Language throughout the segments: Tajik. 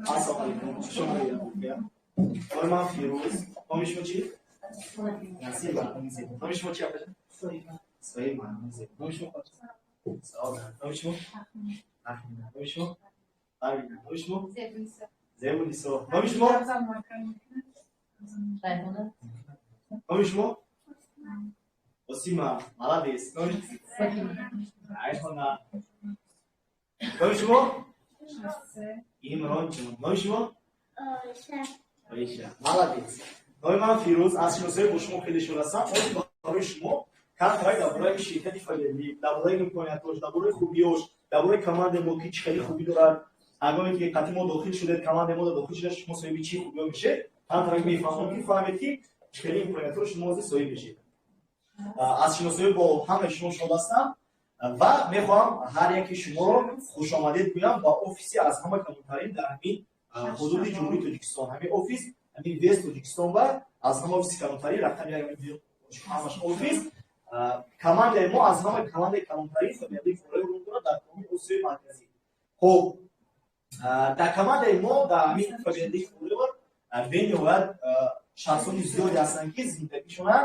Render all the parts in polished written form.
Ассалому алайкум. Хуш омадед. Номи ман Фирӯз. Номи шумо чӣ? Насиба. Номи шумо чӣ, апаҷон? Соима. Номи шумо? Саода. Номи шумо? Таҳмина. Номи шумо? Амина. Номи шумо? Зебунисо. Номи шумо? Номи шумо? Осима. Молодец. Номи Райхона. Номи шумо? Имронҷон. Номи шумо? Оиша. Молодец. Номи ман Фирӯз. Аз шиносоӣ бо шумо хеле шод ҳастам. Ҳозир барои шумо камтарак дар бораи ширкати Фаберлик, дар бораи имкониятҳош, дар бораи хубиёш, дар бораи командаи мо, ки чӣ хеле хубӣ дорад. Ҳангоме ки қатъи мо дохил шудед, командаи мо дохил шудед, шумо соҳиби чӣ хубиҳо мешед, камтарак мефаҳмам, ки фаҳмед, ки чӣ хеле имкониятҳоро шумо ҳозир соҳиб мешед. Аз шиносоӣ бо ҳамаи шумо шод ҳастам ва мехоҳам ҳар яки шуморо хушомадед гӯям ба офиси аз ҳама калонтарин дар ҳамин ҳудуди Ҷумҳурии Тоҷикистон. Ҳамин офис, ҳамин весь Тоҷикистон ба аз ҳама офиси калонтарин, рақами як ҳамаш офис. Командаи мо аз ҳама командаи калонтарин Фаберлик Форевер рол дорад дар тамоми Осиёи Марказӣ. Хуб, дар командаи мо, дар ҳамин Фаберлик Форевер, бениҳоят шахсони зиёде ҳастанд, ки зиндагишона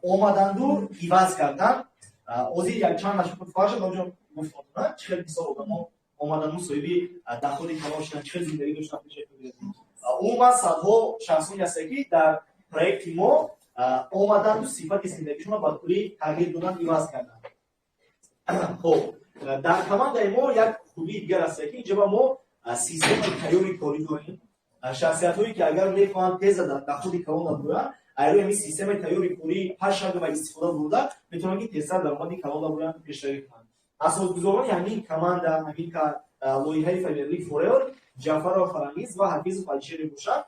омаданду иваз карданд. Ҳозир якчанд нашуд фарша ноҷон гуфтонтона, чӣ хел мисол одамо омадану соҳиби доходи калон шуданд, чӣ хел зиндагӣ доштанд пешаи. Умуман, садҳо шахсоне ҳастанд, ки дар проекти мо омаданду сифати зиндагишонро ба куллӣ тағйир доданд, иваз карданд. Хуб, дар командаи мо як хубии дигар аст, ки инҷа ба мо системаи тайёри корӣ дорем. Шахсиятҳое, ки агар мехоҳанд теза доходи калон набуранд, айрӯи ҳамин системаи тайёри корӣ пашага истифода бурда метавонанд, ки тезтар даромади калон набуранд, пешравӣ кунанд. Асосгузорони ҳамин команда, ҳамин лоиҳаи Фаберлик Форевер Ҷафарова Фарангиз ва Ҳафизов Алишер мебошад,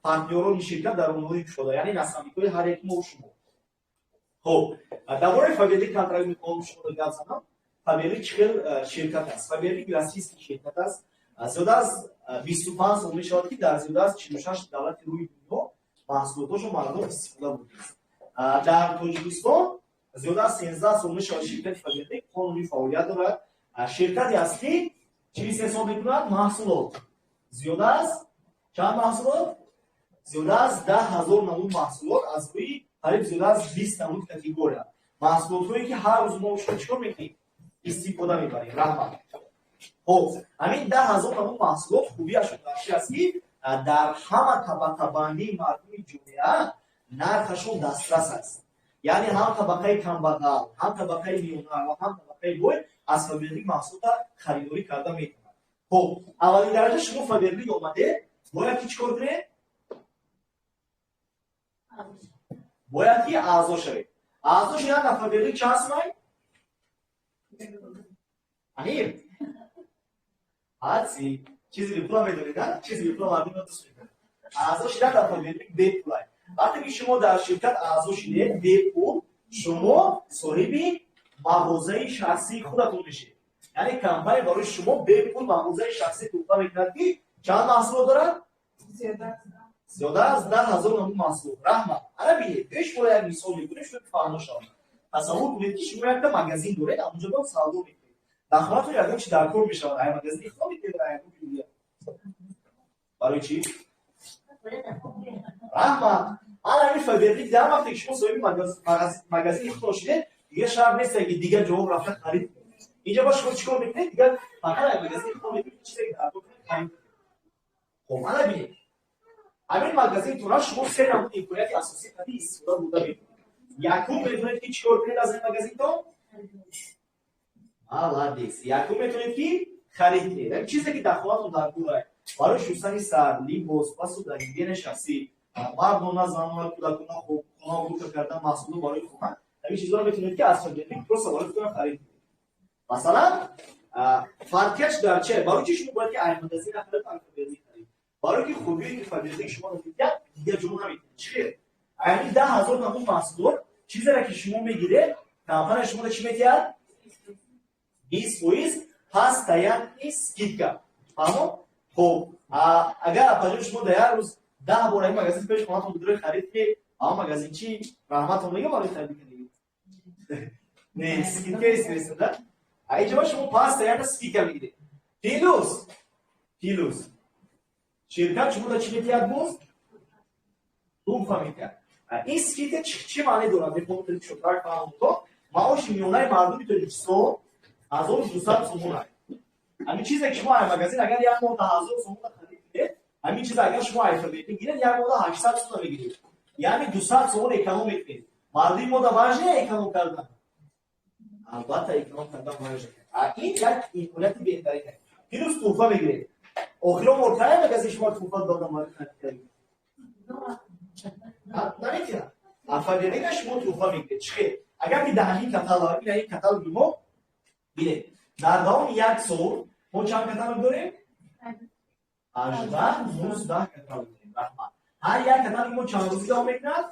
партнёрони ширкат дар онҳои кушода, яъне наставникҳои ҳар яки мо шумо. Хуб, дар бораи Фаберлик камтарак мехоҳам шуморо гап занам. Фаберлик чӣ хел ширкат аст? Фаберлик российский ширкат аст. Зиёда аз 25 сол мешавад, ки дар зиёда аз 46 давлати рӯи дунё маҳсулотошо мардум истифода бурдааст. Дар Тоҷикистон зиёда аз 13 сол мешавад, ширкати Фаберлик қонунӣ фаъолият дорад. Ширкате аст, ки чӣ истеҳсол мекунад? Маҳсулот. Зиёда аз чанд маҳсулот? Зиёда аз 10 000 намуд маҳсулот аз рӯи қариб зиёда аз 20 намуд категория, маҳсулотҳое, ки ҳар рӯз мо шумо чикор мекунем? Истифода мебарем. Раҳмат. Хоб, ҳамин 10 000 намуд маҳсулот хубиашон дар чи аст, ки дар ҳама табақабандии мардуми ҷомеа нархашон дастрас аст. Яъне ҳам табақаи камбағал, ҳам табақаи миёна ва ҳам табақаи бой аз Фаберлик маҳсулота харидорӣ карда метавонад. Хоб, аввалин дараҷа шумо Фаберлик омадед, бояд ки чӣ кор кунед? Бояд ки аъзо шавед. Аъзо шудан дар Фаберлик чанд сумай? Амир ҳадси чизи бепула медонед, чизи бепула мардум дӯст мекунад. Аъзо шудан дар Фаберлик бепулай. Вақте ки шумо дар ширкат аъзо шудед бепул, шумо соҳиби мағозаи шахсии худатон мешед. Яъне компания барои шумо бепул мағозаи шахсӣ туҳфа мекунад, ки чанд маҳсулот дорад? Зиёда аз 10 000 намуд маҳсулот. Раҳмат. Ана бинед, биёед, шуморо як мисол мекунем, шумо фаҳмо шавад. Тасаввур кунед, ки шумо якта магазин доред, амонҷо ба савдо мекунед. Дар хонатон ягон чи дар кор мешавад, ай магазини худо мекунед, ягон дигар. Барои чӣ? Раҳмат. Ана ҳамин Фаберлик, дар вақте ки шумо соҳиби магазини худтон шудед, дигар шарт нест, ки дигар ҷавоб рафта харид кунед. Инҷа ба шумо чӣ кор мекунед? Дигар фақат ай магазини худтон мекунед, чизе ки дар кор кунед, харид кунед. Хоб, ана бинед, ҳамин магазинтонра шумо се намуд имконияти асосӣ қади истифода бурда метавонед. Якум, метавонед, ки чӣ кор кунед аз ин магазинтон? Молодец. Якум, метавонед, ки харид кунед чизе, ки дар хонатон дар кор, барои шустани сар, либос, посуда, гигиенаи шахсӣ, мардона, занона, кӯдакона, хона уборка кардан, маҳсулот барои хона. Ҳамин чизҳоро метавонед, ки аз Фаберлик просто барои худтон харид кунед. Масалан, фарқияш дар че? Барои чи шумо бояд ки ай магазин нахаред, ай Фаберлик харид? Барои ки хубие, ки Фаберлик шуморо медиҳад, дигар ҷо наметиҳад. Чӣ хел? Ҳамин 10 000 намуд маҳсулот, чизере ки шумо мегиред, компания шуморо чӣ медиҳад? 20% постоянный скидка. Фаҳмо? Хоб, агар, апаҷон, шумо дар як рӯз 10 бор ин магазин пеш хонатон будуре харид, ки ама магазинчи раҳматон мега барои харид кардагӣ? Не, скидка истеста. Инҷа ба шумо постоянно скидка мегиред. Плюс Ширкат шумо да чӣ метиҳад боз? Туҳфа метиҳад. Ин скидка чӣ маъне дорад? Мехоҳам хеле шотрак фаҳмам то маоши миёнаи мардуми Тоҷикистон 1200 сомон аст. Ҳамин чизе ки шумо ай магазин агар як моҳ 1000 сомон харид кунед, ҳамин чиз агар шумо ай Фаберлик гиред, як моҳ 800 сомон мегиред. Яъне 200 сомон эконом мекунед. Мардуми мо да важно эконом кардан? Албатта, эконом кардан важно. Ин як имконияти беҳтарин аст. Плюс туҳфа мегиред. Охирон бор кай магазин шумо туҳфа додам барои харид кардед? Наметиҳад. Фаберлика шумо туҳфа мегиред. Чӣ хел? Агар ки дар ҳамин каталог, ин каталоги мо бинед, дар давоми як сол мо чанд каталог дорем? 18, 19 каталог дорем. Раҳмат. Ҳар як каталоги мо чанд рӯз давом мекунад?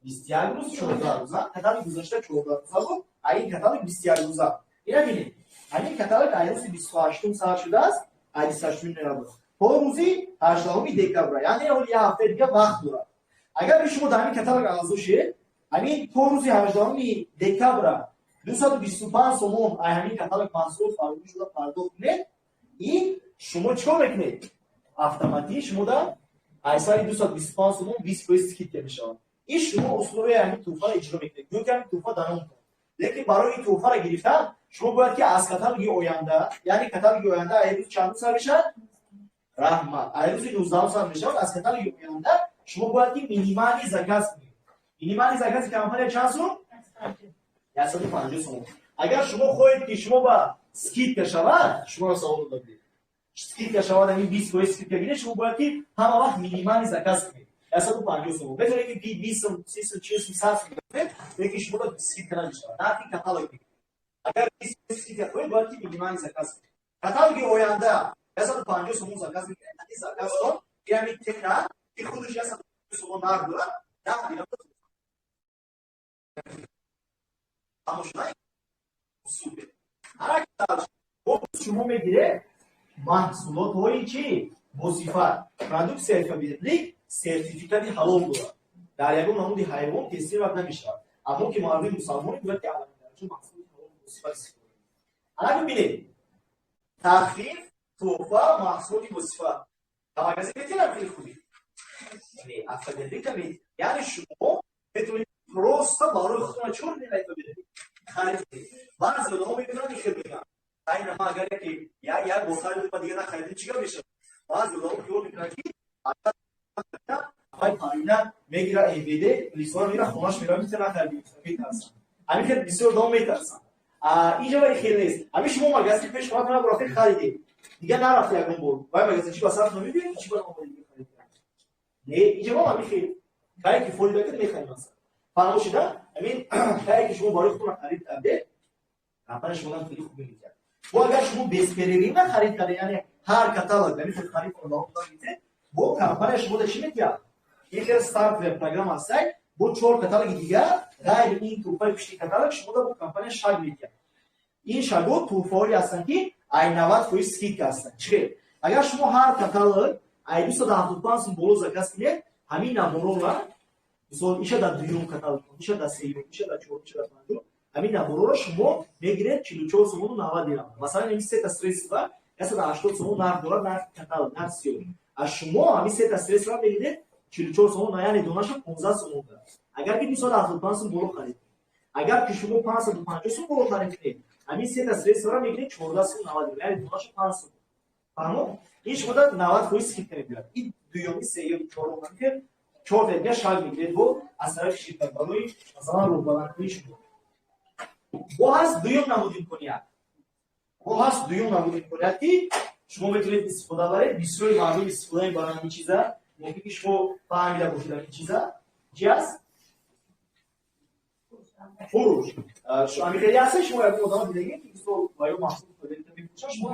21 рӯз, 14 рӯза. Каталоги гузашта 14 рӯза буд, а ин каталог 21 рӯза. Ина бинед, ҳамин каталог ай рӯзи 28-ум сар шудааст, ай 28-уми ноябр то рӯзи 18 декабр, яъне ҳоли як ҳафтаи дига вақт дорад. Агар шумо дар ҳамин каталог аъзо шед, ҳамин то рӯзи 18 декабра 225 сомон ай ҳамин каталог маҳсулот фармоиш шуда пардохт кунед, ин шумо чӣ кор мекунед? Автоматӣ шумо да ай сари 225 сомон 20% скидка мешавад. Ин шумо условияи ҳамин туҳфаро иҷро мекунед, гӯё ки ҳамин туҳфа дар номтон. Лекин барои ин туҳфаро гирифтан шумо бояд ки аз каталоги оянда, яъне каталоги оянда ай рӯз чандум сар мешавад? Раҳмат, ай рӯзи 19-ум сар мешавад. Аз каталоги оянда шумо бояд ки минимальный заказ кунед. Минимальный закази компания чанд сум? 150 сомон. Агар шумо хоҳед, ки шумо ба скидка шавад, шуморо савол додед, скидка шавад, ҳамин 20% скидка гиред, шумо бояд ки ҳама вақт минимальный заказ кунед 150 сомон. Метавонед ки 20 сум, 30 сум, 40 сум, 100 сум кунед, лекин шумо ба скидка намешавад. Нархи каталог, агар 20% скидка хоҳед, бояд ки минимальный заказ кунед. Каталоги оянда 150 сомон заказ мекунед, ин заказтон яъне тена, ки худаш 150 сомон нарх дорад, 10 дирам. Тамошо, супер. Шумо мегиред маҳсулотҳои чӣ? Босифат. Продуксияи Фаберлик сертификати ҳалол дорад, дар ягон намуди ҳайвон тестировать намешавад. Аммо ки мардуми мусалмоне бояд ки аввалин дараҷа маҳсулоти ҳалол, босифат истифода кунад. Анаки бинед: тахфиф, туҳфа, маҳсулоти босифат. Дар магазин метавонам хеле хубӣ? Не, аз Фаберлика. Яъне шумо метавонед просто барои худтона чор кунед, Фаберлик харид кунед. Баъзе одамо мебинанд, хел мегӯянд: айна ма агар яке як бор харид, ба дига нахаридем, чӣ гап мешавад? Баъзе одамо хиёл мекунанд, ки ай парина мегира, МВД лисона мегира, хонаш мера, миса нахариди, метарсанд. Ҳамин хел бисёр одамо метарсанд. Инҷа вале хел нест. Ҳамин шумо магазин пеш хонатон як рафта харидед, дига нарафта ягон бор вай магазин, чӣ ба сарф намебиёд, чӣ ба харид? Не, инҷа мо ҳамин хел кае ки фоида кад, мехарем. Масалан, фаҳмо шуда? Ҳамин кае ки шумо барои худтон харид кардед, компания шумо хеле хуб мекунад. Бо агар шумо бесперерывно харид кардед, яъне ҳар каталог ҳамин хел харид гиред, бо компания шумо да чӣ метиҳад? Ин хел стартовая программа ҳастай, бо чор каталоги дигар ғайри ин туҳфаи пушти каталог шумо да бо компания шаг метиҳад. Ин шаго туҳфаҳое ҳастанд, ки ай 90% скидка ҳастанд. Чӣ хел? Агар шумо ҳар каталог ай 275 сум боло заказ кунед, ҳамин наборора, мисол, иша дар дуюм каталог, иша дар сеюм, иша дар чорум, иша дар панҷум, ҳамин наборора шумо мегиред 44 сомону 90 дирам. Масалан, ҳамин сета средства 180 сомон нарх дорад, нархи каталог, нарх сиёҳ. Аз шумо ҳамин сета средства мегиред 44 сомон, яъне донаша 15 сомон дорад, агар ки 275 сум боло харид. Агар ки шумо 550 сум боло харид кунед, ҳамин сета средствора мегиред 14 сум 90 дирам, яъне донаша 5 сомон. Фаҳмо? Ин шумо да 90% скидка мебиёрад. Ин дуюми, сеюм, чорум, чор дақиқа шаг мегиред бо аз тарафи ширкат барои, масалан, рӯҳбаландкунии шумо. Бо ҳаст дуюм намуд имконият, бо ҳаст дуюм намуд имконият, ки шумо метавонед истифода баред. Бисёри мардум истифода мебаранд ин чиза. Мумкин ки шумо фаҳмида бошед, ин чиза чи аст? Фурӯш. Ҳамин ҳаста, шумо ягон одама дидагем, ки мисол ва ё маҳсул мефурӯшад? Шумо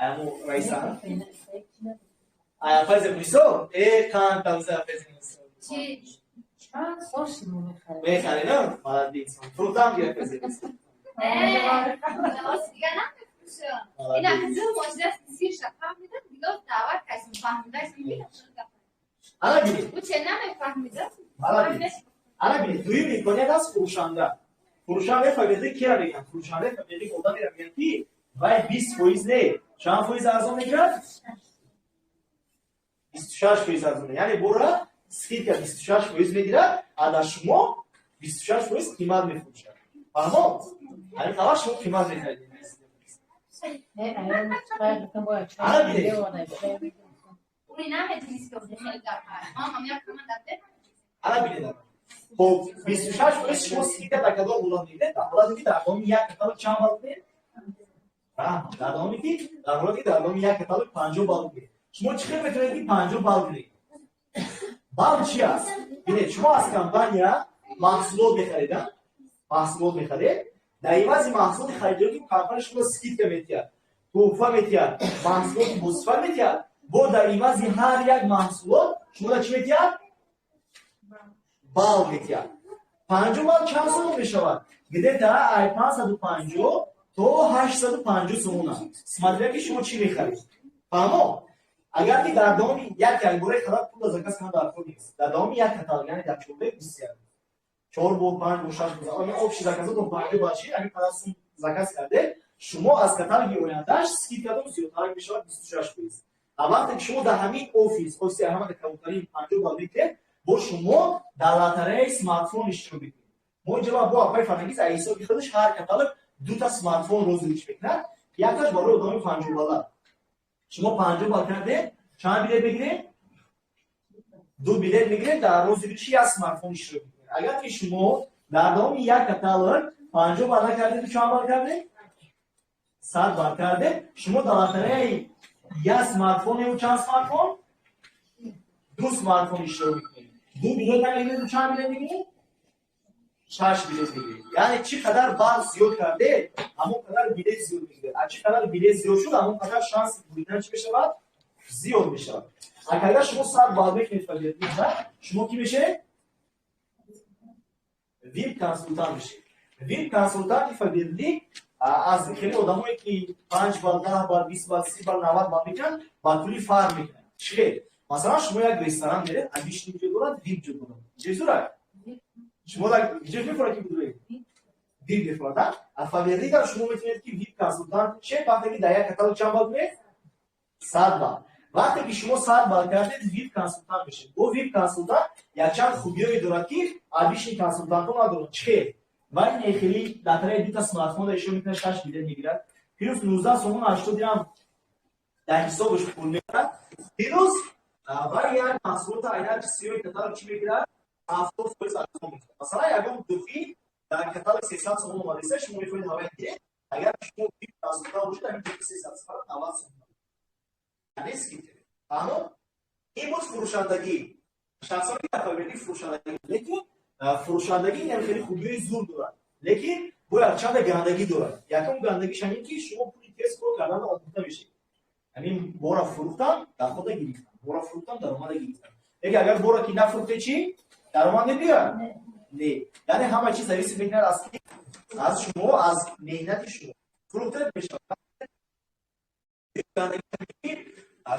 аямо раиса ая Файза Мунисо қанд тавза Файза Мунисо. Чанд сол шумо мехаред? Мехаред, на? Молодец, фурӯхтам гирифт, Файза Мунисо. Дига намефурӯшам. Ина ду мошина сирша фаҳмидам, дига даъват кардем, фаҳмида. Ана бинед. Уче намефаҳмида. Ана бинед, дуюм имконият аст: фурӯшанда. Фурӯшандаи Фаберлик кира мегӯянд? Фурӯшандаи Фаберлик одамеро мегӯянд, ки Вай 20% не, чанд фоиз арзон мегирад? 26% арзон. Яъне бора скидка 26% мегирад, а дар шумо 26% қимат мефурӯшад. Фаҳмо? Ҳамин қадар шумо қимат мехарид. Ана бинед. Ана бинед. Хоб, 26% шумо скидка дар кадом ҳолат мегиред? Дар ҳолате ки дар давоми як каталог чанд балл мегиред? Дар давоми ки дар ҳолате ки дар давоми як каталог 50 балл мегиред. Шумо чӣ хел метавонед ки 50 балл гиред? Балл чи аст? Бинед, шумо аз компания маҳсулот мехаред, маҳсулот мехаред, дар ивази маҳсулоти харидорӣ компания шумо скидка метиҳад, тӯҳфа метиҳад, маҳсулоти босифат метиҳад, бо дар ивази ҳар як маҳсулот шумо чӣ метиҳад? Балл метиҳад. 50 балл чанд сомон мешавад? Где-то ай 550 то 850 сомона. Смотря ки шумо чӣ мехаред. Фаҳмо? Агар ки дар давоми як якбораи халат пул заказ кунад дар кор нест. Дар давоми як каталог, яъне дар чордаи 21 4 бор, 5 бор, 6 бор, ами общий заказотон 50 балл шид, ами қадар сум заказ карде, шумо аз каталоги ояндааш скидкатон зиёдтар мешавад 26%. А вақте ки шумо дар ҳамин офис, офиси ҳамада калонтарин 50 балл мекунед, бо шумо дар лотареяи смартфон иштирок мекунед. Мо инҷо бо апаи Фарангиз аз ҳисоби худаш ҳар каталог дута смартфон розыгрыш мекунад, якташ барои одамои 50 балла. Шумо 50 балл кардед, чанд билет мегиред? Ду билет мегиред, дар розыгрыши як смартфон иштирок мекунед. Агар ки шумо дар давоми як каталог 50 балл накардед, чанд балл кардед? 100 балл кардед. Шумо дар лотареяи як смартфон ё чанд смартфон? Ду смартфон иштирок мекунед. Ду билет намегиред, чанд билет мегиред? 6 билет мегиред. Яъне чӣ қадар балл зиёд кардед, ҳамон қадар билет зиёд мегиред. А чӣ қадар билет зиёд шуд, ҳамон қадар шанси буридан чӣ мешавад? Зиёд мешавад. Агар шумо 100 балл мекунед фаберлик, шумо кӣ мешавед? VIP консултант мешавед. VIP консултанти Фаберлик аз хеле одамое ки 5 балл, 10 балл, 20 балл, 30 балл, 90 балл мекунанд, ба тӯли фарқ мекунанд. Чӣ хел? Масалан, шумо як ресторан меред, обычный ҷо дорад, VIP ҷо дорад. Ҷои зурак? Шумо дар ҷои мефурад ки будуед? VIP мефурад, а? А Фаберлик ҳам шумо метавонед ки VIP консултант шед, вақте ки дар як каталог чанд балл кунед? 100 балл. Вақте ки шумо 100 балл кардед, VIP консултант мешавед. Бо VIP консултант якчанд хубиҳое дорад, ки обычный консултантҳо надоранд. Чӣ хел? Вай нехели лотареяи дута смартфон дар ишо мекунад, 6 билет мегирад. Плюс 19 сомон 80 дирам дар ҳисобаш пул мегирад. Плюс вай як маҳсулота айнан сиёи каталог чӣ мегирад? 70% арзон мекунад. Масалан, ягон духи дар каталог 300 сомон омадаиста, шумо мехоҳед ҳавай гиред, агар шумо VIP консултант бошед, ҳамин духи 300 сомон 90 сомон. Яъне скидка. Фаҳмо? Ин буд фурӯшандагӣ. Шахсоне ки дар Фаберлик фурӯшандагӣ, лекин фурӯшандагӣ ин хеле хубиҳои зур дорад, лекин бояд чанда гандагӣ дорад. Якум гандагиш ҳамин ки шумо пули тез кор карданро омӯхта мешавед. Ҳамин бора фурӯхтан, дохода гирифтан, бора фурӯхтан, даромада гирифтан. Лекин агар бора ки нафурӯхте, чӣ? Даромад мебиёяд? Не. Яъне ҳама чиз зависит мекунад аз ки? Аз шумо, аз меҳнати шумо. Фурӯхта мешавад.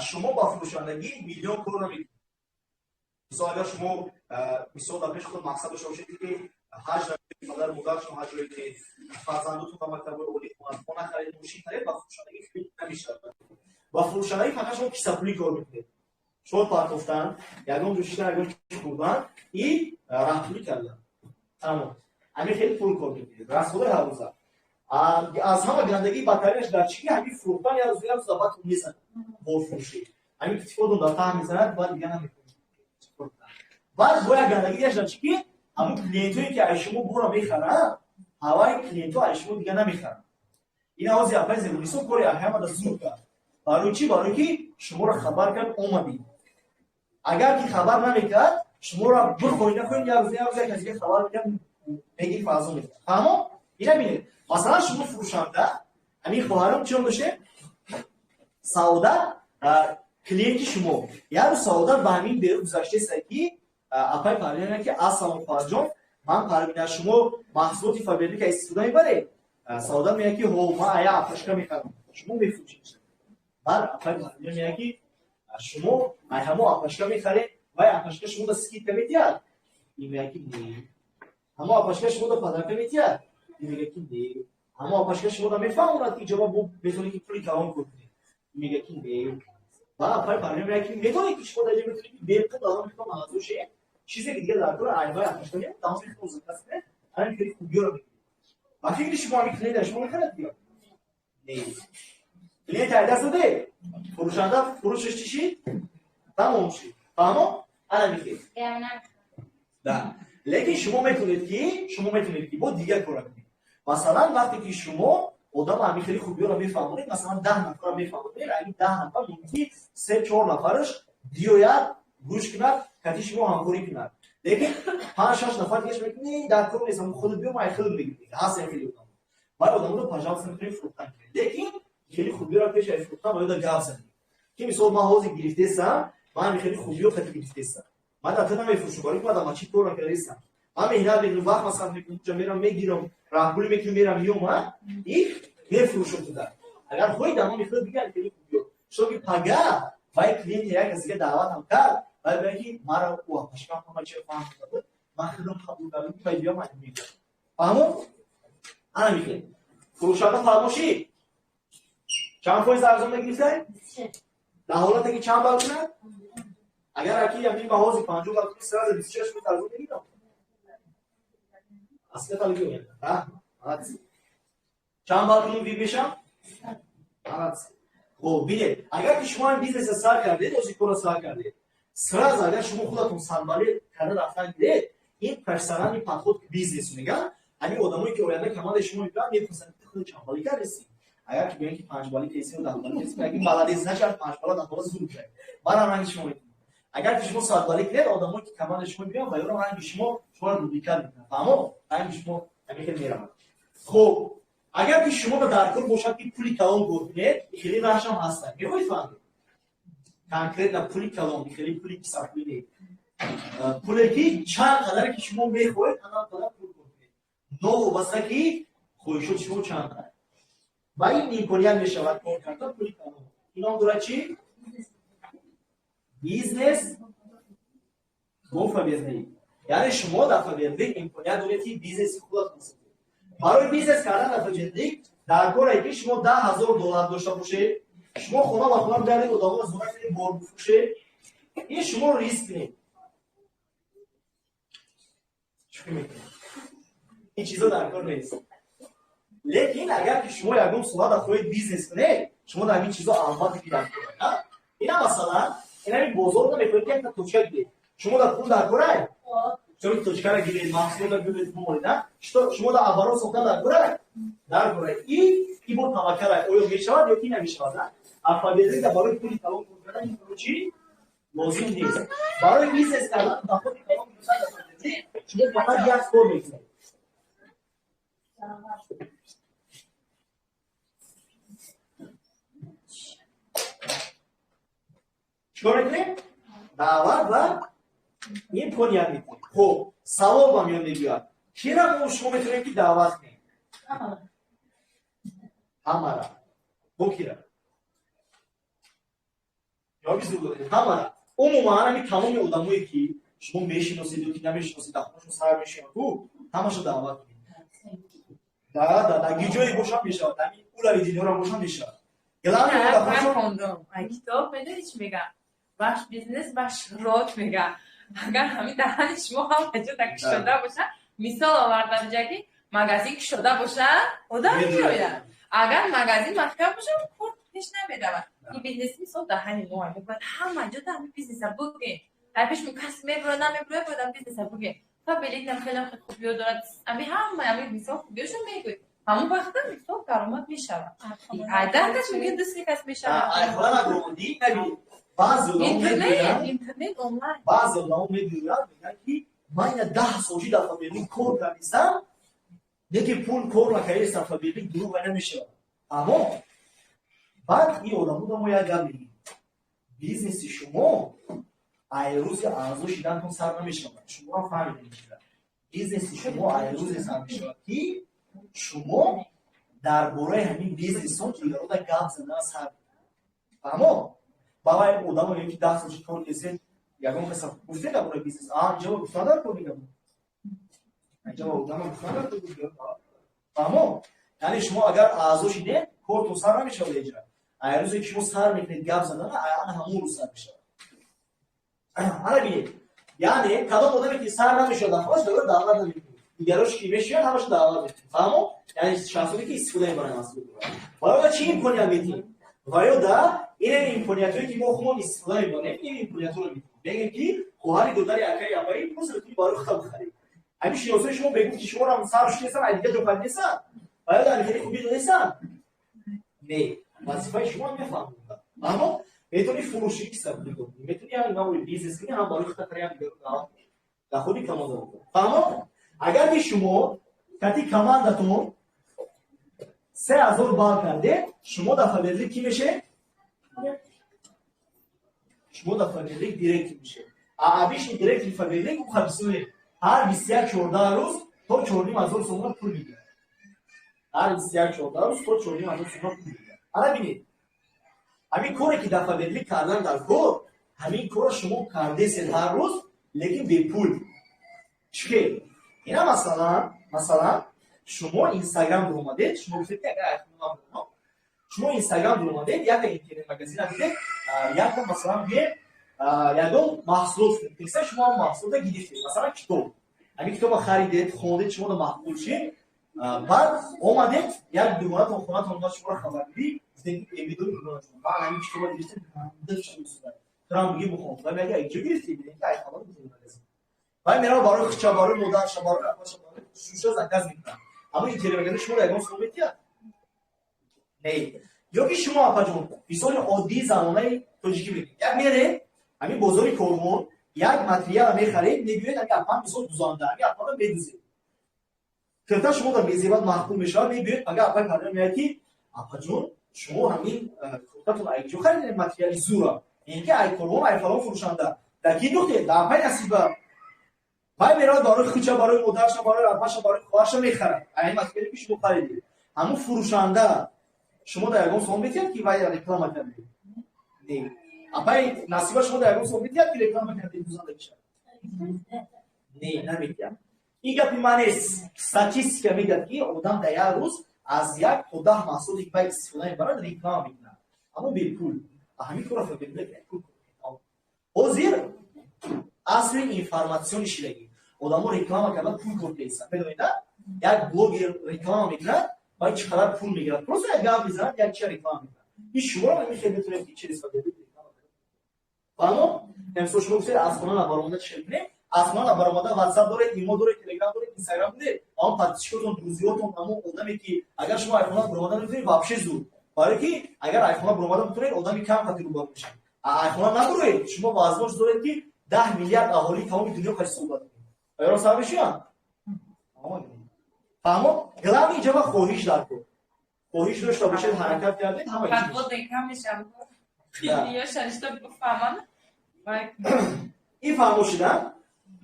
Шумо ба фурӯшандагӣ миллион кор намекунед. Мисол, агар шумо мисол дар пеши худ мақсад дошта бошед ки ҳаҷ равед, падару модарашон ҳаҷ равед, фарзандотон ба мактабҳои олӣ хонанд, хона харед, мошин харед, ба фурӯшандагӣ хеле намешавад. Ба фурӯшандагӣ фақат шумо кисапулӣ кор мекунед. Шор партофтан, ягон ҷо шиштан, ягон чиз хӯрдан и раҳпулӣ кардан. Тамом. Ҳамин хеле пул кор мекунед. Расходои ҳаррӯза. Аз ҳама гандагии бадтаринаш дар чӣ? Ҳамин фурӯхтан як рӯз, як рӯз батон мезанад. Борфурӯшӣ. Ҳамин китифотон дар таҳ мезанад, баъд дигар намекунед. Баъд бо як гандагиаш дар чӣ ки ҳамун клиентое ки аз шумо бора мехаранд, ҳаваи клиентҳо аз шумо дигар намехаранд. Ин ҳози апаи Зебунисо кори ҳамада зур кард. Барои чӣ? Барои ки шуморо хабар кард, омадед. Агар ки хабар намекард, шуморо бихоҳед нахоҳед, як рӯз, як рӯз як каси дига хабар мекард, мегирифт, арзон мекард. Фаҳмо? Ина бинед. Масалан, шумо фурӯшанда, ҳамин хоҳарам чӣ доштем? Саодат клиенти шумо. Як рӯз Саодат ба ҳамин берун гузаштеста ки апаи Парвина ки ассалом, хоҳарҷон, ман Парвина, шумо маҳсулоти Фаберлика истифода мебаред? Саодат мегӯяд ки ҳо, ман ая апашка мехарам. Шумо мефурӯшед. Баъд апаи Парвина мегӯяд ки шумо ай ҳамо апашка мехаред, вай апашка шумо да скидка медиҳад? Ин мегӯяд ки не. Ҳамо апашка шумо да подарка медиҳад? Ин мегӯяд ки не. Аммо апашка шумо да мефаҳмонад, ки ҷавоб метавонед, ки пули калон кор кунед. Мега, ки не. Баъд апай барои мега, ки медонед, ки шумо дар ҷо метавонед, ки бепул давом мекунад мағазо шед, чизе ки дига дар кор айвай апашка не, давом мекунад заказ кунед, ҳамин хеле хубиёро мегиред. Ба фикри шумо ҳамин клиент шумо мехарад ё не? Клиент ай даст доде, фурӯшанда фурӯшаш чӣ шид? Тамом шид. Фаҳмо? Ана мехел. Да. Лекин шумо метавонед, ки бо дигар кора кунед. Масалан, вақте ки шумо одама ҳамин хеле хубиёро мефаҳмонед, масалан, 10 нафарро мефаҳмонед, ҳамин 10 нафар мумкин се чор нафараш биёяд, гӯш кунад, кати шумо ҳамкорӣ кунад. Лекин панҷ шаш нафар дигаш мегӯяд, не, дар кор нест, худат биё, ман худат мегирам. Ҳаст хеле одам. Баъд одаморо, пожалуйста, метавонед фурӯхтан кунед. Лекин хеле хубиёро пеш аз фурӯхтан бояд гап занед. Ки мисол ман ҳозир гирифтесам, ман ҳамин хеле хубиё хати гирифтесам. Ман дар ту намефурӯшам, барои ки ман дар масҷид кор накардесам. Ман меҳнат мекунам, вақт масраф мекунам, ҷа мерам, мегирам, раҳпулӣ мекунам, мерам, миём, и мефурӯшам туда. Агар хоҳӣ, дар номи худ бигар хеле хубиё. Что ки пага вай клиенти як кас дига даъватам кард, вай бигӯяд, ки мара ӯ апашкам ҳама чиро фаҳм карда буд, ман худам қабул кардам, ки вай биё, ман мегирам. Фаҳмо? Ана мехел. Фурӯшанда фаҳмошӣ? Чанд фоиз арзон мегирифтай? Дар ҳолате ки чанд бал кунад? Агар аки ҳамин баҳози 50 бал кунӣ, сразу 26% арзон мегирам. Асли қалби молодцы. Чанд бал кунем, VIP мешам? Молодцы. Хоб, бинед, агар ки шумо ҳам бизнеса сар кардед, ози корро сар кардед, сразу агар шумо худатон садбалӣ карда рафтан гиред, ин профессиональный подход к бизнесу мегӯянд. Ҳамин одамое ки оянда командаи шумо мебиранд, мепурсанд, ки худ чанд балӣ кардеси. Агар ки бигӯянд, ки панҷбалӣ кардеси ё 10 балӣ кардеси, мегӯянд, ки молодец, значит панҷбала, 10 бала зуд шавед. Манам ранги шумо мекунам. Агар ки шумо 100 балӣ кунед, одамое ки командаи шумо мебиранд, ба ёрам ранги шумо шуморо дубликат мекунанд. Фаҳмо? Ранги шумо ҳамин хел меравад. Хуб, агар ки шумо дар кор бошад, ки пули калон кор кунед, хеле раҳшам ҳастанд. Мехоҳед фаҳмед? Конкретно пули калон, хеле пули кисапулӣ не. Пуле ки чанд қадаре ки шумо мехоҳед, ҳамон қадар пул кор кунед. Новобаста ки хоҳишоти шумо чанд қадар. Ба ин имконият мешавад кор кардан пули калон. Ин ном дорад чӣ? Бизнес бо Фаберлик. Яъне шумо дар Фаберлик имконият доред, ки бизнеси худатон созед. Барои бизнес кардан дар Фаберлик дар коре ки шумо 10 000 доллар дошта бошед, шумо хона ба хона бигардед, одаморо зора кунед, бор бифурӯшед, ин шумо риск кунед. Чӣ мекунед? Ин чизо дар кор нест. Лекин агар ки шумо ягон соҳада хоҳед бизнес кунед, шумо дар ҳамин чизо албатта ки дар кор. Ина масалан, ин ҳамин бозорда мехоҳед, ки якта точка гиред. Шумо дар пул дар корай? Чаро ки точкара гиред, маҳсулота гиред, бумонед, шумо дар оборот сохта дар корай? Дар корай. И бо таваккалай, оё мешавад ё ки намешавад? А Фаберликда барои пули калон кор кардан ин кор чӣ? Лозим нест. Барои бизнес кардан, доходи калон гирифтан дар Фаберлик шумо фақат як кор мекунед. Чикор мекунем? Даъват ва имконият медиҳем. Хуб, савол ба миён мебиёяд: кира мо шумо метавонем, ки даъват кунем? Ҳамара. Бо кира ҷавоби зуд додед. Ҳамара. Умуман, ҳамин тамоми одамое ки шумо мешиносед ё ки намешиносед, дар хонашон сар мешавад, ҳамаша даъват кунед. Да ҷое бошам мешавад, ҳамин улави динёрам бошам мешавад. Главное, хондум китоб, медони чӣ мега? Ваш бизнес, ваш рот мега. Агар ҳамин даҳани шумо ҳама ҷо да кушода боша, мисол овардам ҷа, ки магазин кушода боша, одам меояд, агар магазин маҳкам боша, кор пеш намеравад. Ин бизнеси мисол даҳани мо, мо бояд ҳама ҷо да ҳамин бизнеса бугем. Дар пеш кас мебура, намебура, бояд ҳамин бизнеса бугем. Фаберликам хеле хубиё дорад, ами ҳама ами мисол хубиёшо мегӯем, ҳамон вақта мисол даромад мешавад. 10 кас мумкин ду се кас мешавад. Интернет, интернет, онлайн. Баъзе одамо мегӯянд, мегӯянд, ки ман ина 10 сол ҷи дар Фаберлик кор кардисам, неки пул кор накардисам. Фаберлик дурӯғ вай намешавад. Аммо баъд ин одамо мо як гап мегӯем: бизнеси шумо ай рӯзи аъзо шидантон сар намешавад. Шуморо фаҳмидем, бизнеси шумо ай рӯзе сар мешавад, ки шумо дар бораи ҳамин бизнесон дигарода гап задан сар. Фаҳмо? Ба вай одамо ки 10 сол кор кесед, ягон каса гуфте дар бораи бизнес, а инҷа гуфтан дар кор мегам, инҷа одамо гуфтан дар кор. Фаҳмо? Яъне шумо агар аъзо шидед, кортон сар намешавад эҷа. Ай рӯзе ки шумо сар мекунед гап задана, ана ҳамон рӯз сар мешавад. Ана бинед. Яъне кадом одаме ки сар намешавад, ҳамаш даъват даъват намекунед. Дигарош ки мешавад, ҳамаш даъват мекунед. Фаҳмо? Яъне шахсоне ки истифода мебаранд аз худ. Ва ё чӣ имконият медиҳем? Ва ё да ин имкониятҳое ки мо худмон истифода мебарем, ин имкониятҳоро медиҳем. Мегӯем ки хоҳари, додари, акаи, апаи просто метавонӣ барои худта бихарӣ. Ҳамин шиносои шумо бегуфт ки шуморо сар шудесан, ай дигар ҷо харидесан? Ва ё дар хеле хубӣ додесан? Не. Вазифаи шумо мефаҳмед. Аммо метавонӣ фурӯшӣ кисаб кунӣ, метавонӣ ҳам навъи бизнес кунӣ, ҳам барои худта харӣ, ҳам дигарро даъват кунӣ. Дар худи команда. Фаҳмо? Агар ки шумо кати командатон 3000 балл кардед, шумо дар Фаберлик кӣ мешед? Шумо дар Фаберлик директор мешед. А обычный директори Фаберлик ӯ хабисоне ҳар 21-14 рӯз то 4500 сомона пул мегирад. Ҳар 21-14 рӯз то 4500 сомона пул мегирад. Ана бинед. Ҳамин коре ки дар Фаберлик кардан дар кор, ҳамин корро шумо кардесед ҳар рӯз, лекин бепул. Чӣ хел? Ина масалан, шумо Инстаграм дуромадед, шумо гуфтед ки агар айфон дорам, шумо Инстаграм дуромадед, якта интернет магазина дидед, якта масалан гӯем, ягон маҳсулот фурӯхтеса, шумо ҳам маҳсулота гирифтед, масалан китоб. Ҳамин китобро харидед, хондед, шуморо маъқул шид, баъд омадед, як дугонатон хонатон омад, шуморо хабаргирӣ, гуфтед ки эбидори дугонатон, ман ҳамин китобро гирифтам, турам бигир бихон. Ва мега инҷо гирифтӣ, мегӯяд ки ай фалон магазин. Вай мерава барои хуча, барои модарша, барои апаша, барои шуша заказ мекунад. Аммо интернет магазин шуморо ягон сум метиҳад? Не. Ё ки шумо апаҷон, мисоли оддии замонаи тоҷикӣ мегӯед. Як меред, ҳамин бозори Корвон, як материала мехаред, мегӯед ҳамин апа мисол дузанда, ҳамин апаро медузед. Кирта шумо дар мезебат маҳкум мешавад, мегӯед агар апаи падар меояд ки апаҷон, шумо ҳамин куртатон ай ҷо харидед материали зура? Ин ки ай Корвон, ай фалон фурӯшанда. Дар ки духтед? Дар апаи Насиба. Вай меравад барои хуча, барои модарша, барои апаша, барои хоҳарша мехарад. Ай материале ки шумо харидед. Ҳамун фурӯшанда шумо дар ягон сом метиҳад ки вай реклама кардед? Не. Апаи Насиба шумо дар ягон сом метиҳад ки реклама кардед дузанда киша? Не, наметиҳад. Ин гапи ман нест. Статистика мегӯяд ки одам дар як рӯз аз 1 то 10 маҳсулоте ки вай истифода мебарад реклама мекунад. Аммо бепул. Ҳамин корро Фаберлик пул. Ҳозир асри информатсиони шидагӣ. Одамо реклама кардан пул кор карданд. Медонед, як блогер реклама мекунад, вай чӣ қадар пул мегирад. Просто як гап мезанад, як чия реклама мекунад. Ин шуморо ҳамин хел метавонед ки через Фаберлик реклама кунед. Фаҳмо? Мисол шумо гуфтед аз хона набаромада чӣ хел кунем? Аз хона набаромада WhatsApp доред, Имо доред, Telegram доред, Instagram доред, аммо подписчикотон, друзьётон, аммо одаме ки агар шумо ай хона баромада метавонед, вообще зуд. Барои ки агар ай хона баромада метавонед, одами кам қадр рӯбарӯ мешавад. Ай хона набароед, шумо возможность доред ки 10 миллиард аҳолии тамоми дунё қати суҳбат кунед. Оё сар мешаванд? Фаҳмо? Главный ҷава хоҳиш дар кор. Хоҳиш дошта бошед, ҳаракат кардед, ҳама чиз. Ин фаҳмо шуда?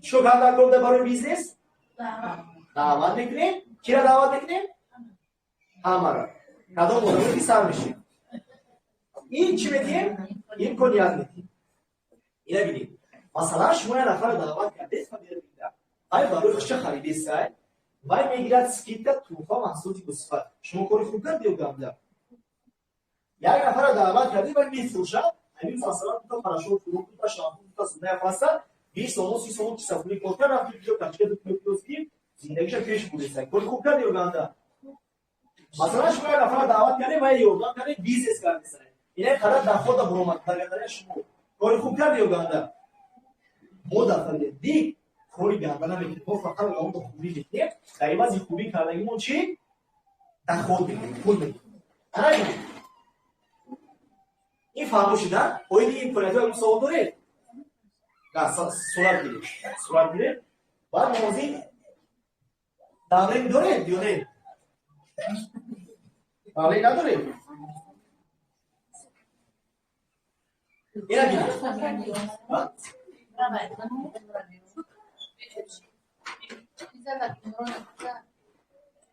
Чикор кард дар кор барои бизнес? Даъват мекунем. Кира даъват мекунем? Ҳамаро. Кадом одаме ки сар мешавад. Ин чӣ медиҳем? Имконият медиҳем. Ина бинед. Масалан, шумо як нафарро даъват кардед, вай барои худша харидесай, вай мегирад скидка, туҳфа, маҳсулоти босифат. Шумо кори хуб кардед ё ганда? Як нафарро даъват кардед, вай мефурӯшад, ҳамин масалан дута порошок фурӯхт, дута шампун, дута зубная паста, 20 сомон, 30 сомон кисапулӣ кор кард, рафт ҷо качка ду кило пиёз гирифт, зиндагиша пеш бурдесай. Кори хуб кард ё ганда? Масалан, шумо як нафарро даъват кардед, вай ёрдам кардед, бизнес кардесай. Ина қадар дохода буромад благодаря шумо. Кори хуб кард ё ганда? Мо дар Фаберлик кори ганда намекунем. Мо фақат одамонро хубӣ мекунем. Дар ивази хубӣ кардагимон чӣ? Доход мекунем, пул мекунем. Ин фаҳмо шуда? Оиди имкониятҳо ягон савол доред? На, сурат гиред. Сурат гиред. Баъд мо ҳозир давление доред ё не? Давление надоред? Ина бинед.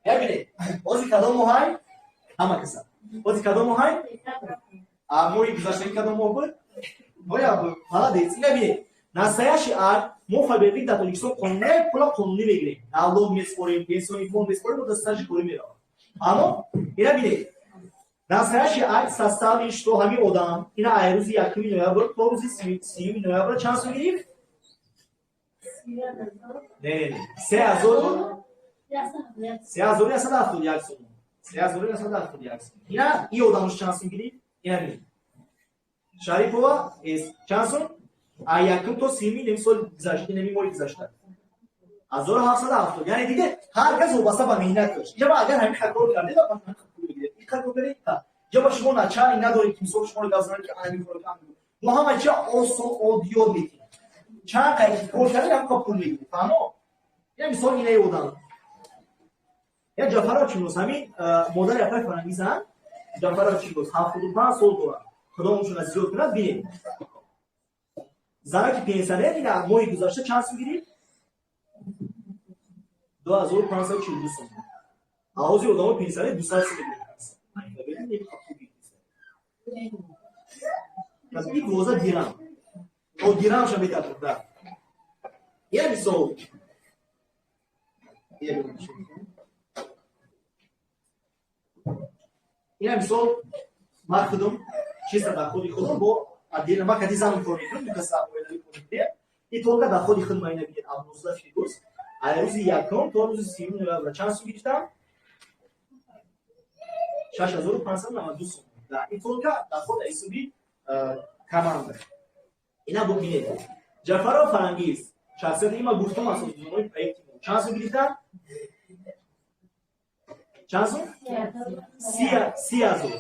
Бибинед, ҳозир кадом моҳай? Ҳама каса. Ҳозир кадом моҳай? Моҳи гузаштагӣ кадом моҳ буд? Ноябр. Молодец. Ина бинед. Настоящий акт мо Фаберлик дар Тоҷикистон қонунӣ, пула қонунӣ мегирем. Налог меспорем, пенсионный фонд меспорем, мо дар стажи корӣ меравад. Аммо ина бинед, настоящий акт составлен, что ҳамин одам ина ай рӯзи 1 ноябр то рӯзи 30 ноябр чанд сум гирифт? Не, не, не, 3171 сум, 3171 сум. Ина и одамш чанд сум гирифт? Ина бинед, Шарипова чанд сум а якум то сиюми неми соли гузашта, неми моҳи гузашта, 1770. Яъне диде, ҳар кас вобаста ба меҳнаташ. Иҷаба агар ҳамин кор кардед, пул мегиред, ин кор кардед. Иҷаба шумо начальник надоред, ки мисол шуморо гап занад, ки ҳамин кор. Мо ҳама чи осон ёд метиҳем. Чанд қайки кор кардед, ҳамин пул мегиред. Фаҳмо? Я мисол, инаи одам, я Ҷафаров Чиноз, ҳамин модари апаи Фарангизан, Ҷафаров Чиноз, 75 сол дорад, Худо оншона зиёд кунад. Бинед, занаки пенсионер, ина моҳи гузашта чанд сум гирифт? 2542 сом. Ҳозир одамо пенсионер 200 сум мегиранд. И 12 дирам то дирамша метавонад, да. Я мисол, ина мисол, ман худум чиста доходи худум бо отдельно, ман кади занам кор мекунам, дукаса оилавӣ кор мекунем. И только доходи худ ма ина бинед, Абдуза Фирдус, ай рӯзи якум то рӯзи 30 ноябр чанд сум гирифтам? 6592 сум. Да, и только доход ҳисоби команда. Ина бубинед, Ҷафаров Фарангиз, шахсияте ма гуфтам, асосгузорои проекти мо, чанд сум гирифтам? Чанд сум? 30 000,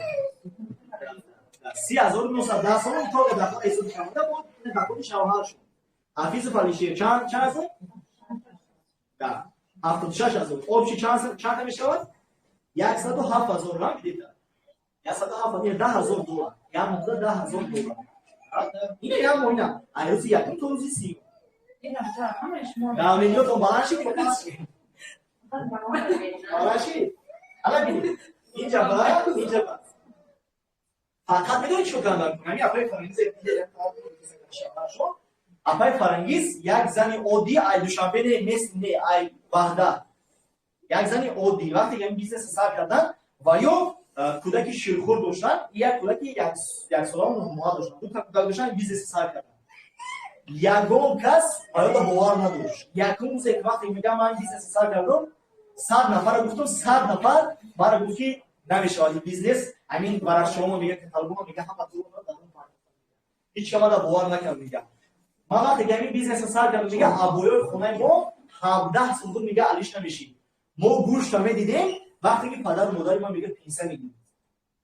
30 910 сом только доход ҳисоби команда. Бо доходи шавҳар шуд, Ҳафизов Алишер, чанд сум? Да, 76 000. Общий чанд мешавад? 107 000 рам где-то, 107, 10 000 доллар. Як моҳда 10 000 доллар. Ина як моҳ, ина ай рӯзи якум то рӯзи 30-ум. Давлениётон баланд шид, баланд шид. Ала бинед, инҷа ба инҷа ба фақат медонед чӣ кардам? Ҳамин апаи Фарангиз, апаи Фарангиз як зани оддӣ, ай Душанбе не, мест не, ай Ваҳдат, як зани оддӣ. Вақте ҳамин бизнеса сар кардан ва ё кӯдаки ширхӯр доштан, як кӯдаки яксола 9 моҳа доштан, дута кӯдак доштан, бизнеса сар кардан. Ягон кас ба ёда бовар надошт. Якум рӯзе вақте мегам ман бизнеса сар кардам, 100 нафара гуфтам, 100 нафар мара гуфт, ки намешавад ин бизнес. Ҳамин варақчаҳомо мега, каталогомо мега, ҳама ҳеч ка мада бовар накард. Мега, ман вақте ки ҳамин бизнеса сар кардам, мега, абоёи хонаи мо 17 сол буд, мега, алиш намешид. Мо гӯшта медидем, вақте ки падару модари ман, мега, пенсия мегирид.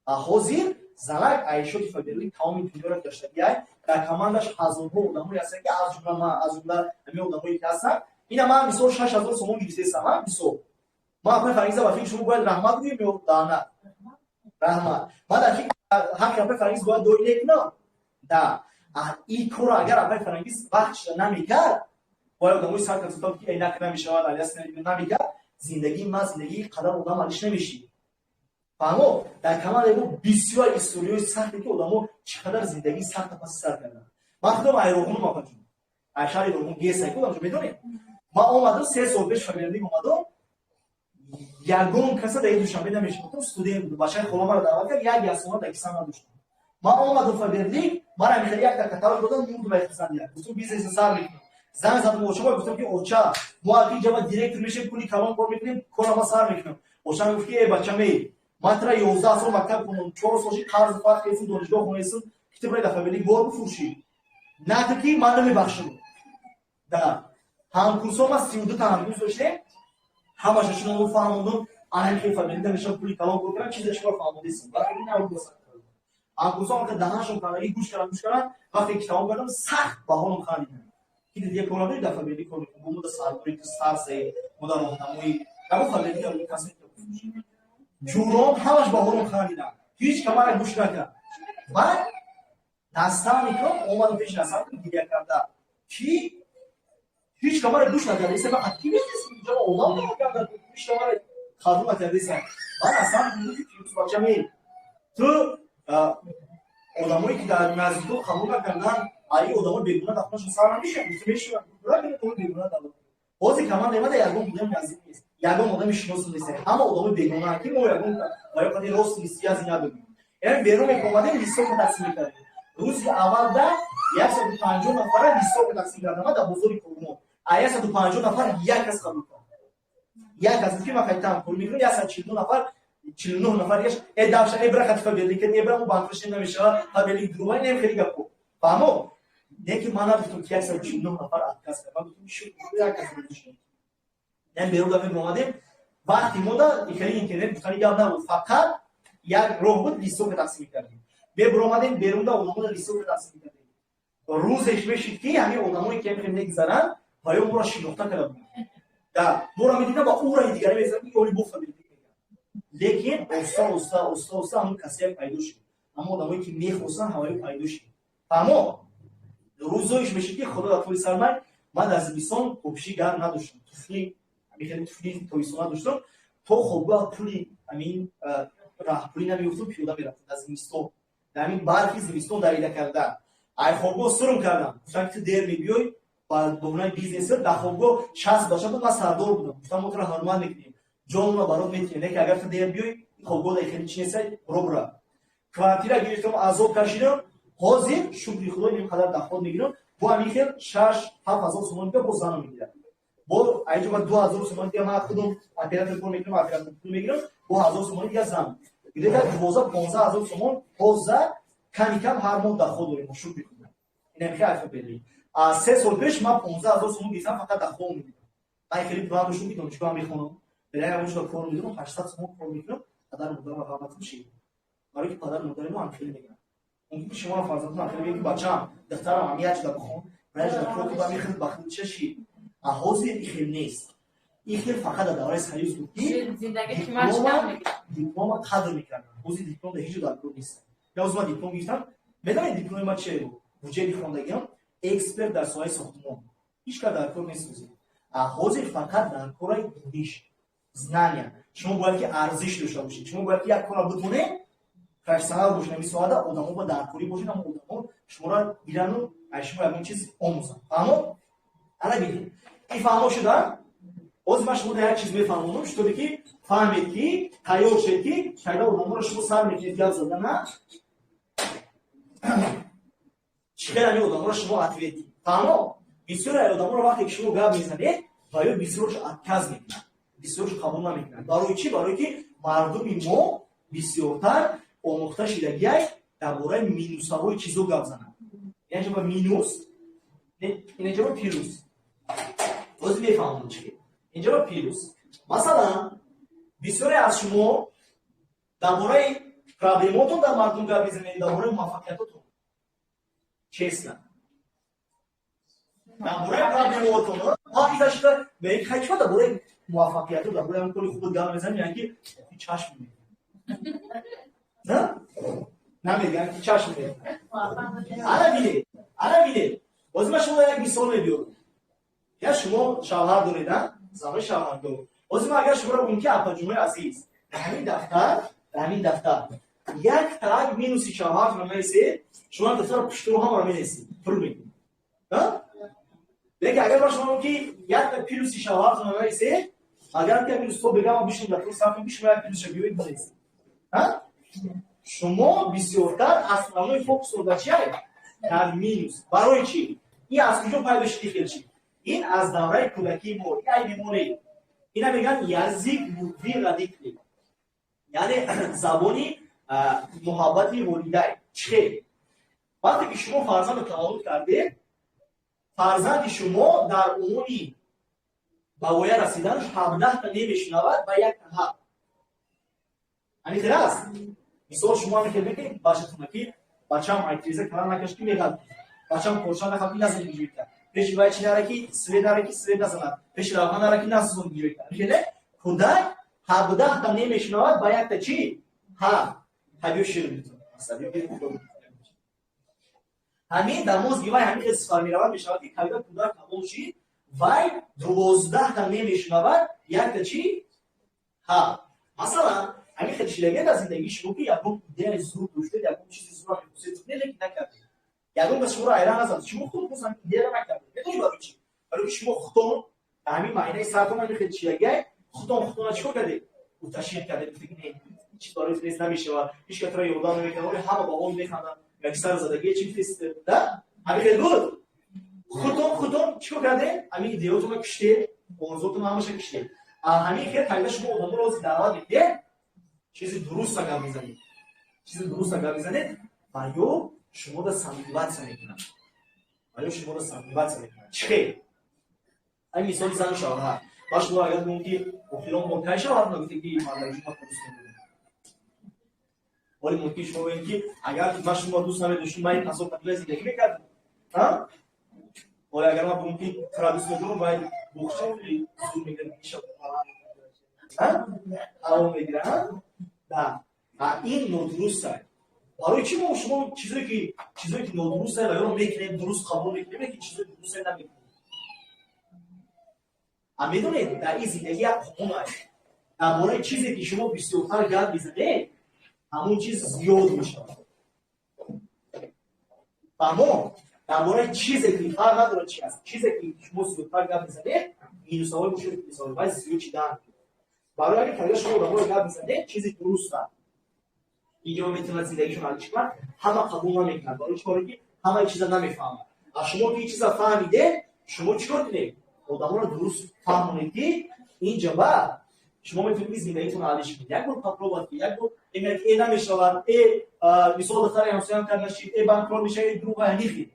А ҳозир занак айшоти Фаберлик тамоми дунёро гаштагиай. Дар командаш ҳазорҳо одамое ҳастанд, ки аз ҷумла ман, аз ҷумла ҳамин одамое ки ҳастанд. Ина ман мисол 6000 сомон гирифтаистам. Мисол, ман апаи Фарангиза, ба фикри шумо бояд раҳмат гӯем ё лаънат? Раҳмат. Ман дар фикр ҳаққи апаи Фарангиз бояд дои некунам. Да, ин корро агар апаи Фарангиз вақтша намекард, бояд одамои сар консультант ки инак намешавад, алиас намекард, зиндагии ман, зиндагии қадар одам алиш намешид. Фаҳмо? Дар командаи мо бисёр историёи сахте, ки одамо чӣ қадар зиндагии сахта паси сар карданд. Ман худам айроғунум, апаҷон, ай шаҳри Роғун, гесай кудамҷо медонем. Ман омадам 3 сол пеш Фаберлик омадам, ягон каса дар Душанбе намешинохтам, студент буд. Бачаи хола маро даъват кард, як ясона дар кисам надоштам. Ман омадам Фаберлик, мара михали якта каталог додам, мурдум ай хурсандия. Гуфтам, бизнеса сар мекунам. Занг задам очама, гуфтам, ки оча, мо аки ҷаба директор мешем, пули калон кор мекунем, кора ма сар мекунам. Очам гуфт, ки э бачам, эй, ман тра 11 сол мактаб хонам, 4 солши қарз фарқ кесим, донишгоҳ хонесим, ки ту дафа Фаберлик бор бифурӯшӣ, накр ки ман намебахшам. Да ҳамкурсо ма 32 та ҳамкурс доштем, ҳамаша шуно фаҳмондум, ана ки Фаберлик намешам, пули калон кор кунам, чиза чикор фаҳмондисм. Ҳамкурсо даҳаншон кандаги гӯш кардам, гӯш кардам. Вақте ки тамом кардам, сахт ба ҳолам хандидам, ки дидия кор надори, дар Фаберлик кор мекунам, бо муда сардори ту старсе, муда роҳнамоӣ дамо Фаберлик касметика. Ҷуром ҳамаш ба ҳолам хандидам, ҳеҷ камара гӯш накард. Баъд наставникам омадам пеши наставникам гиря карда, ки ҳеҷ камара гӯш накарда иса, фақат ки бизнес инҷо одам накарда, ҳеҷ камара қабул накарда иса. Баъд наставникам гуфт, ки бачам, эй, ту одамое ки дар наздико қабул накардан, аи одамо бегуна дар хонашон сар намешаванд. Гуфта мешаванд, бегуна дар ҳозир команда омада, ягон одами наздик нест. Ягон одами шинос нест, ҳама одамои бегонаанд, ки мо ягон ва ё қади рост связи надорем. Яъне берун меомадем, листовка тақсим мекардем. Рӯзи аввалда 150 нафара листовка тақсим кардам дар бозори Курмон. А 150 нафар як кас қабул кард. Як кас ки ман хайтам пул мекунам, 142 нафар, 49 нафар еш э давша, э бра хати Фаберлик, э бра мо банкрот намешава, Фаберлик дурӯғ, не, хеле гапо. Фаҳмо? Не ки ман нагуфтам, ки 149 нафар отказ кард. Ман гуфтам, ки як кас мешавад. Яъне берун да меомадем, вақти мо да хеле интернет гуфтани гап набуд, фақат як роҳ буд, листовка тақсим мекардем. Бебуромадем берун да, одамода листовка тақсим мекардем. Рӯзеш мешид, ки ҳамин одамое ки ҳамин мегузаранд ва ё моро шинохта карда буданд, да моро медиданд ва ӯраи дигаре мезананд, ки оли бо Фаберлик мегӯянд. Лекин оста оста, оста оста ҳамон касия пайдо шуд, ҳамон одамое ки мехостанд, ҳамаё пайдо шуд. Фаҳмо? Рӯзоиш мешид, ки худо дар тӯли сармай, ман дар зимистон попиши гарм надоштам, туфли, хеле туфли тобистона доштам. То хобгоҳ пули ҳамин раҳпулӣ намеёфтум, пиёда мерафтам дар зимистон, дар ҳамин барфи зимистон дарида карда. Ай хобгоҳ сурм кардам, гуфтам, ки ту дер мебиёй ба бонай бизнеса. Дар хобгоҳ 60 бача буд, ман сардор будам. Гуфтам, мо туро ҳурмат мекунем, ҷонро барот метиҳем, лекин агар ту дер биёй, хобгоҳ дар хеле чи нестай, ро бура. Квартира гирифтам, азоб кашидам. Ҳозир, шукри худо, ин қадар доход мегирам. Бо ҳамин хел 6-7 ҳазор сомон дига бо занам мегирам, бо айҷо ба 2000 сомон дига ман худам оператор кор мекунам, оператор пул мегирам, бо 1000 сомон дига зан, где-то 12-15 ҳазор сомон тоза ками кам ҳар моҳ доход дорем, шукри худо. Инам хел Фаберлик. Аз 3 сол пеш ман 15 ҳазор сомон гирифтам, фақат доход мегирам. Ман хеле план доштам, ки донишгоҳам мехонам, бераи ҳамонҷо кор мекунам, 800 сомон кор мекунам, падару модарам ғаматам шид. Барои ки падару модари мо ҳам хеле мегиранд. Мумкин ки шумо фарзандон хеле мегӯяд, ки бачаам, духтарам, ҳам як ҷуда бихон, як ҷуда кор кун, ҳамин хел ба худ чаши. А ҳозир ин хел нест. Ин хел фақат дар давраи Союз буд, ки диплома қадр мекарданд. Ҳозир диплом дар ҳеҷ ҷо дар кор нест. Я ҳозир ман диплом гирифтам, медонед дипломи ман чие буд? Буҷети хондагиам, эксперт дар соҳаи сохтмон. Ҳеҷ кар дар кор нест ҳозир. А ҳозир фақат дар кораи дониш, знания. Шумо бояд ки арзиш дошта бошед, шумо бояд ки як кора битонед, профессионал бошед, ҳамин соҳада одамо ба даркорӣ бошед, ҳамон одамо шуморо гирану аз шумо ягон чиз омӯзанд. Фаҳмо? Ана бинед, ин фаҳмо шуда. Ҳозир ман шумо як чиз мефаҳмонам, шутобе ки фаҳмед, ки тайёр шед, ки когда одаморо шумо сар мекунед гап задана, чӣ хел ҳамин одаморо шумо ответ. Фаҳмо? Бисёре одаморо вақте ки шумо гап мезанед, ва ё бисёрш отказ мекунад, бисёрш қабул намекунад. Барои чӣ? Барое ки мардуми мо бисёртар омӯхта шидагиай дар бораи минусаҳои чизо гап занад. Инаҷоба минус, инаҷоба плюс. Ҳозир мефаҳмам чӣ. Инҷоба плюс. Масалан, бисёре аз шумо дар бораи проблемотон дар мардум гап мезанед, дар бораи муваффақиятотон? Честно, дар бораи проблемотон хай чима, дар бораи муваффақиятот, дар бораи ҳамин кори хубот гап мезанем, яъне ки чашм намегӯям, ки чашм. Ана бинед, ана бинед, бози ман шумо як мисол мебиёрам. Я шумо шавҳар доред, а занои шавҳардор. Ҳозир ман агар шуморо гӯям, ки апаҷумои азиз, дар ҳамин дафтар, дар ҳамин дафтар як так минуси шавҳартонро нависед, шумо дафтарро пуштуру ҳамаро менависед, пур мекунед. Лекин агар ман шумо гӯям, ки якта плюси шавҳартонро нависед, агар ки минус то бегам бишинем, дафтарро сар кунем, ки шумо як плюсша биёед бинависед, шумо бисёртар основной фокусро дар чия? Дар минус. Барои чӣ? Ин аз куҷо пайдо шуди хел чӣ? Ин аз давраи кӯдакии мо, ин айби мо не. Ина мегӯянд язык любви родителей, яъне забони муҳаббати волидай. Чӣ хел? Вақте ки шумо фарзандро таваллуд кардед, фарзанди шумо дар умуми ба воя расиданаш 17-та немешунавад ба якта ҳа. Ҳамин хел аст. Мисол, шумо ҳамин хел мекунед бачатона, ки бачам, ай тиреза калан накаш, ки меғалт, бачам, порча нахаб, ки назан гиҷоита, пеши вай чи нара, ки свет нара, ки свет назанад, пеши равған нара, ки насӯзон гиҷоита. Хеле кӯдак 17-та немешунавад ба якта чӣ? Ҳа. Ҳабиё шир метон. Ҳамин дар мозги вай ҳамин хел сформировать мешавад, ки когда кӯдак калон шид, вай 12-та немешунавад, якта чӣ? Ҳа. Масалан, ҳамин хел шидагия дар зиндагии шумо, ки ягон идеяи зур доштед, ягон чизи зур мехостед кунед, лекин накардед. Ягон кас шуморо айран назад, шумо худ боз ҳамин идеяро накардед. Медонед барои чӣ? Барои ки шумо худтон ҳамин маънаи сартон ҳамин хел шидагия. Худтон худтона чикор кардед? Уташид кардед, гуфтед, не, ҳеч барои нест, намешавад, ҳеч кас туро ёрдам намекунад, оли ҳама ба он механданд, як сар задагие чи гуфтест, да? Ҳамин хел буд. Худтон худтон чикор кардед? Ҳамин идеотонро киштед, орзуотонро ҳамаша киштед. Ҳамин хел пайда шумо одаморо ҳозир даъват мекунед, чизи дуруста гап мезанед, чизи дуруста гап мезанед, ва ё шуморо сомневаться мекунад, ва ё шуморо сомневаться мекунад. Чӣ хел? Ҳамин мисоли зану шавҳар. Ма шумо агар гӯем, ки охирон бор кай шавҳар нагуфте, ки мардаги шумо дӯст медорем, вале мумкин шумо гӯем, ки агар ман шуморо дӯст намедоштум, ман ин қасоб қабила зиндагӣ мекардам. Оля агар ман бигӯм, ки тура дӯст медорам, вай буғча зур мекард, ҳаром мегира, да. Ин нодуруст аст. Барои чӣ мо шумо чизое ки нодуруст ва ёро мекунем, дуруст қабул мекунем, ки чизои дуруст намекунем? А медонед, дар ин зиндагӣ як қонун аст: дар бораи чизе ки шумо бисёртар гап мезанед, ҳамон чиз зиёд мешавад. Фаҳмо? Дар бораи чизе ки, фарқ надорад чи аст, чизе ки шумо зиёдтар гап мезанед, минусҳои бошад, плюсҳои, вай зиёд чидан. Барои ҳамин, кагар шумо одаморо гап мезанед чизи дуруста, инҷо метавонад зиндагишон ҳаллиш кунад, ҳама қабул намекунад. Барои чӣ? Барои ки ҳамаи чиза намефаҳмад. А шумо ки ин чиза фаҳмидед, шумо чӣ кор кунед? Одаморо дуруст фаҳмонед, ки инҷа ба шумо метавонед ки зиндагитон ҳаллиш кунед. Як бор попробовать ки, як бор мегӯяд, э, намешавад, э, мисол, духтари ҳамсоям кар нашид, э, банкрот мешавад, э, дурӯға нихи.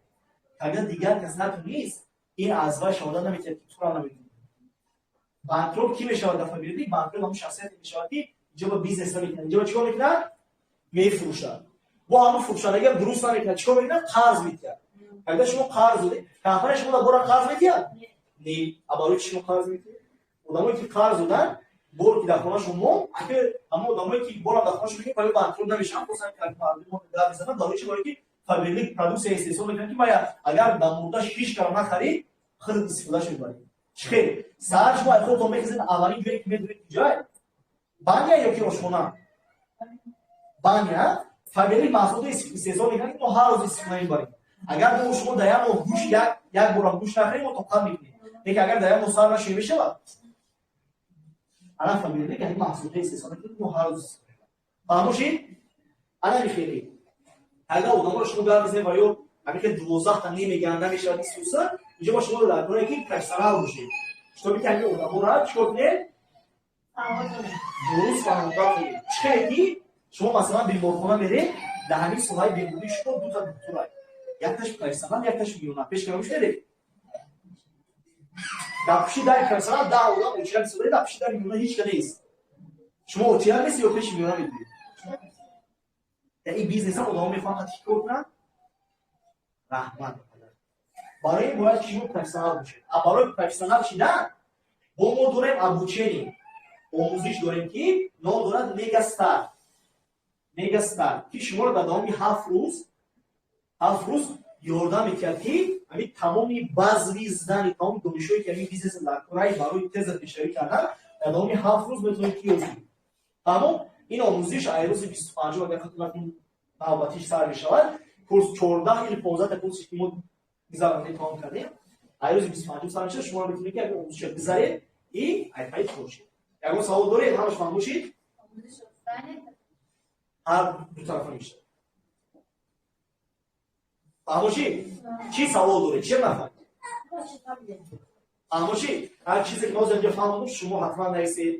Агар дигар кас натунист, ин аз вай шаҳодат наметиҳад, ки тура наметавонӣ. Банкрот кӣ мешавад дар Фаберлик? Банкрот ҳамон шахсияте мешавад, ки инҷо ба бизнес намекунад, инҷо ба чикор мекунад? Мефурӯшад. Бо ҳамон фурӯшандагиам дуруст намекунад. Чикор мекунад? Қарз метиҳад. Когда шумо қарз додед, компания шумо дар бора қарз метиҳад? Не. А барои чи шумо қарз метиҳед? Одамое ки қарз доданд, бор ки дар хонашон монд, аки ҳамон одамое ки борам дар хонашон мекунад, барои банкрот намешаванд. Мардуми гап мезананд. Барои чи? Барои ки Фаберлик продукция истеҳсол мекунад, ки вая агар дар мурдаш ҳеҷ кара нахарид, худат истифодаш мебаред. Чӣ хел? Саҳар шумо аз худтон мехезед, аввалин ҷое ки медонед куҷое? Баня ё ки ошхона? Баня. Фаберлик маҳсулоте истеҳсол мекунад, ки мо ҳар рӯз истифода мебарем. Агар мо шумо дар як моҳ гӯшт як борам гӯшт нахарем, мо тоқат мекунем, лекин агар дар як моҳ сар нашӯем, мешавад? Ана Фаберлик ҳамин маҳсулоте истеҳсол мекунад, ки мо ҳар рӯз истифода мебарем. Фаҳмошед? Ана михелӣ, агар одаморо шумо гап мезанед ва ё ҳамин хел 12-та немегӯянд, намешавад исуса, инҷо ма шумо дар кора ки профессионал бошед, чтобы ки ҳамин одаморо чикор кунед? Дуруст фаҳмода кунед. Чӣ хеле ки шумо масалан беморхона меред, дар ҳамин соҳаи бемории шумо дута духтура, якташ профессионал, якташ миёна. Пеш кама мешунавед, дар пушти дари профессионал 10 одам очередь истода, дар пушти дари миёна ҳеҷ ка нест. Шумо очередь нест ё пеши миёна медиҳед? Дар ин бизнесам одамо мехоҳанд қати кор кунанд. Раҳмат. Барои ин бояд шумо профессионал бошед. А барои профессионал шидан бо мо дорем обучение, омӯзиш дорем, ки ном дорад Мегастар. Мегастар, ки шуморо дар давоми 7 рӯз, 7 рӯз ёрдам метиҳад, ки ҳамин тамоми базаи знания, тамоми донишҳое ки ҳамин бизнеса дар кораи барои теза пешравӣ кардан, дар давоми 7 рӯз метавонед ки ёд гиред. Тамом. Ин омӯзиш ай рӯзи 25-ум, агар хато накунам, навбатиш сар мешавад. Курс 14 или 15-та курсе ки мо гузаронем, тамом кардем, ай рӯзи 25-ум сар мешавад. Шумо метавонед ки агар омӯзиша гузаред и айпаи бошед. Ягон савол доред? Ҳамаш фаҳмошед? Ҳар ду тарафа мешавад. Фаҳмошед? Чӣ савол доред? Чия нафаҳмид? Фаҳмошед? Ҳар чизе ки мо инҷо фаҳмонем, шумо ҳатман нависед.